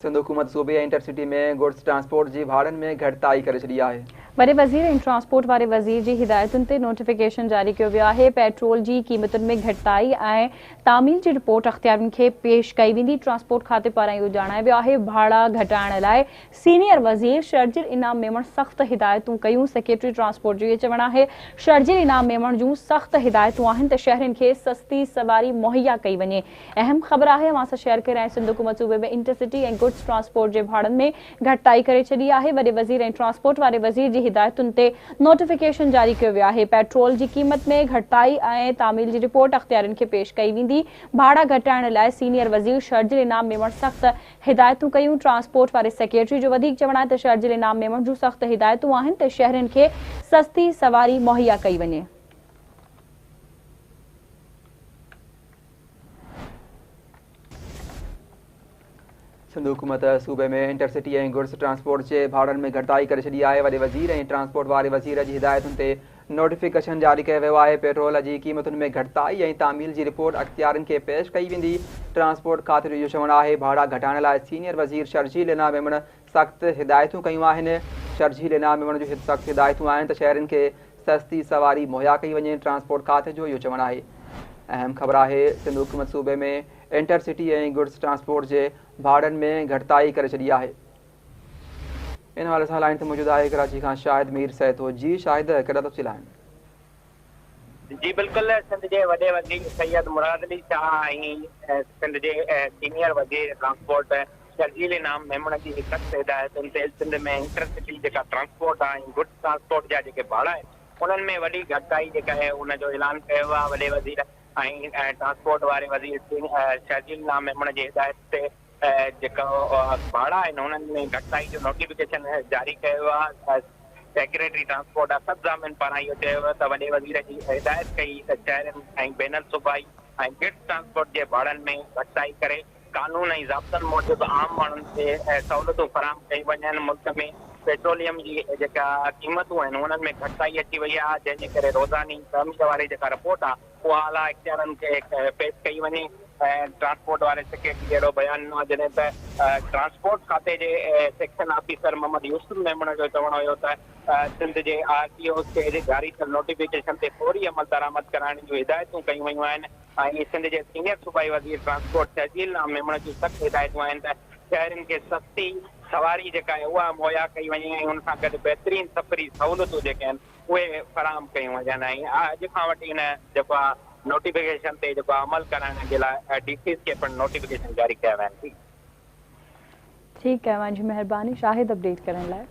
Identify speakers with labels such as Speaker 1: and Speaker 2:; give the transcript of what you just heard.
Speaker 1: سنڌ حڪومت صوبي ۽ inter city ۾ goods transport جي ڀاڙن ۾ گهٽتائي ڪري ڇڏي آهي.
Speaker 2: وڏي وزير ۽ ٽرانسپورٽ واري وزير جي هدايتن تي نوٽيفڪيشن جاري ڪيو ويو آهي. پيٽرول جي قيمتن ۾ گهٽتائي ۽ تعميل جي رپورٽ اختيارين کي پيش ڪئي ويندي. ٽرانسپورٽ کاتي پاران اهو ڄاڻايو ويو آهي ڀاڙا گهٽائڻ لاء سينيئر وزير شرجيل انعام ميمڻ سخت هدايتون ڪيون. سيڪريٽري ٽرانسپورٽ جو اهو چوڻ آهي شرجيل انعام ميمڻ جون سخت هدايتون آهن ته شهرين کي سستي سواري مهيا ڪئي وڃي. اهم خبر آهي اوهان سان شيئر ڪري رهيا آهيون سنڌ حڪومت صوبي ۾ انٽر سٽي ۽ گڊز ٽرانسپورٽ جي ڀاڙن ۾ گهٽتائي ڪري ڇڏي آهي وڏي وزير ۽ ٽرانسپورٽ واري وزير جي هدايتن تي نوٽيفڪيشن جاري ڪيو ويو آهي پيٽرول جي قيمت ۾ گهٽتائي ۽ تعميل جي رپورٽ اختيارين کي پيش ڪئي ويندي ڀاڙا گهٽائڻ لاء سينيئر وزير شرجيل انعام ميمڻ سخت هدايتون ڪيون ٽرانسپورٽ واري سيڪريٽري جو وڌيڪ چوڻ آهي ته شرجيل انعام ميمڻ جون سخت هدايتون آهن ته شهرين کي سستي سواري مهيا ڪئي وڃي.
Speaker 1: سنڌ حڪومت صوبي ۾ انٽر سٽي ۽ گڊز ٽرانسپورٽ جي ڀاڙن ۾ گهٽتائي ڪري ڇڏي آهي. وڏي وزير ۽ ٽرانسپورٽ واري وزير جي هدايتن تي نوٽيفڪيشن جاري ڪيو ويو آهي. پيٽرول جي قيمتن ۾ گهٽتائي ۽ تعميل جي رپورٽ اختيارين کي پيش ڪئي ويندي. ٽرانسپورٽ کاتي جو اهو چوڻ آهي ڀاڙا گهٽائڻ لاء سينيئر وزير شرجيل انعام ميمڻ سخت هدايتون ڪيون آهن. شرجيل انعام ميمڻ جون سخت هدايتون آهن ته شهرين کي سستي سواري مهيا ڪئي وڃي، ٽرانسپورٽ کاتي جو اهو چوڻ آهي. اهم خبر آهي سنڌ حڪومت صوبي ۾ انٽر سٽي ۽ گڊز ٽرانسپورٽ جي ڀاڙن ۾ گهٽتائي ڪري ڇڏي آهي. ان حوالي سان لائين تي موجود آهي ڪراچي کان شاهد مير سهتو جي شاهد ڪهڙا تفصيل آهن.
Speaker 3: جي بلڪل سنڌ جي وڏي وزير سيد مراد علي شاهه ۽ سنڌ جي سينيئر وزير ٽرانسپورٽ شرجيل انعام ميمڻ جي سخت هدايتن تي سنڌ ۾ انٽر سٽي جيڪا ٽرانسپورٽ آهي ۽ گڊز ٽرانسپورٽ جا جيڪي ڀاڙا آهن انهن ۾ وڏي گهٽتائي جيڪا آهي ان جو اعلان ڪيو ويو آهي وڏي وزير ۽ ٽرانسپورٽ واري وزير شرجيل انعام ميمڻ جي هدايت تي جيڪا ڀاڙا آهن انهن ۾ گهٽتائي جو نوٽيفڪيشن جاري ڪيو ويو آهي سيڪريٽري ٽرانسپورٽ اسد ضامن پاران اهو چيو ويو ته وڏي وزير جي هدايت ڪئي ته شهرين ۽ بين الصوبائي ۽ گڊز ٽرانسپورٽ جي ڀاڙن ۾ گهٽتائي ڪري قانون ۽ ضابطن موجب عام ماڻهن کي سهولتون فراهم ڪيون وڃن، ملڪ ۾ پيٽروليم جي جيڪا قيمتون آهن انهن ۾ گهٽتائي اچي وئي آهي، جنهن جي ڪري روزاني تعمير واري جيڪا رپورٽ آهي اها اعليٰ اختيارن کي پيش ڪئي وڃي ۽ ٽرانسپورٽ واري سيڪريٽري اهڙو بيان ڏنو آهي، جڏهن ته ٽرانسپورٽ کاتي جي سيڪشن آفيسر محمد يوسف ميمڻ جو چوڻ هيو ته سنڌ جي آر ٽي اوز کي جاري ٿيل نوٽيفڪيشن تي فوري عملدرآمد ڪرائڻ جون هدايتون ڪيون ويون آهن. ۽ سنڌ جي سينيئر صوبائي وزير ٽرانسپورٽ شرجيل رام ميمڻ جون سخت هدايتون آهن ته شهرين کي سستي سواري جيڪا آهي اها مهيا ڪئي وڃي ۽ ان سان گڏ بهترين سفري سهولتون جيڪي آهن اهي فراهم ڪيون وڃن ۽ اڄ کان وٺي ان جيڪو آهي نوٽيفڪيشن تي جيڪو آهي عمل ڪرائڻ جي لاء ڊي سيز کي پڻ نوٽيفڪيشن جاري ڪيا ويا آهن.
Speaker 2: ٺيڪ آهي اوهان جي مهرباني شاهد اپڊيٽ ڪرڻ لاء.